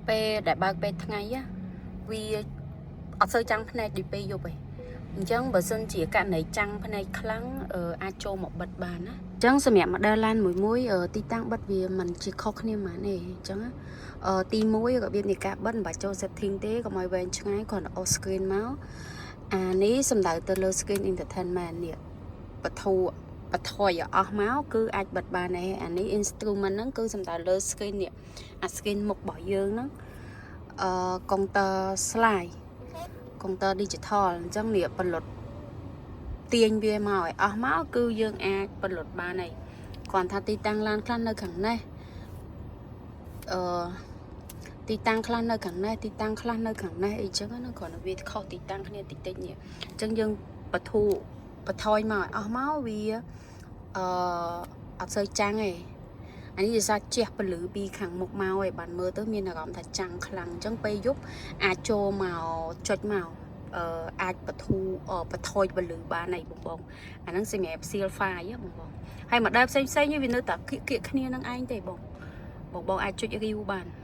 ពេលដែលបើកពេលថ្ងៃណាវាអត់សូវចាំងភ្នែកដូចពេលយប់ទេអញ្ចឹងបើសិនជាករណីចាំងភ្នែកខ្លាំងអឺអាចចូលមកបិទបានណាអញ្ចឹងសម្រាប់ model ឡានមួយមួយអឺទីតាំងបិទវាមិនជាខុសគ្នាហ្មងទេអញ្ចឹងណាអឺទី1របៀបនៃការបិទមិនបាច់ចូល setting ទេកុំឲ្យវែងឆ្ងាយគ្រាន់តែអូស screen មកអានេះសំដៅទៅលើ screen entertainment នេះបធូបថយឲ្យអស់មកគឺអាចបិទបានដែរអានេះ instrument ហ្នឹងគឺសំដៅលើ screen នេះអា screen មុខរបស់យើងហ្នឹងអឺកុងទ័រ slide កុងទ័រ digital អញ្ចឹងនេះពលុតទាញវាមកឲ្យអស់មកគឺយើងអាចពលុតបានហើយគ្រាន់ថាទីតាំងឡានខ្លះនៅខាងនេះអឺទីតាំងខ្លះនៅខាងនេះទីតាំងខ្លះនៅខាងនេះអីចឹងណាគ្រាន់តែវាខុសទីតាំងគ្នាតិចតិចនេះអញ្ចឹងយើងបធូបថយមកឲ្យអស់មកវាអឺអត់សូវចាំងទេអានេះជាសារជះពលឺពីខាងមុខមកឯងបានមើលទៅមានអារម្មណ៍ថាចាំងខ្លាំងអញ្ចឹងពេលយប់អាចចូលមកចុចមកអឺអាចបធូបថយពលឺបានហើយបងបងអាហ្នឹងសម្រាប់ Seal 5 ហ៎បងបងហើយ model ផ្សេងផ្សេងៗវានៅតែគៀកគៀកគ្នានឹងឯងទេបងបងបងអាចចុច review បាន។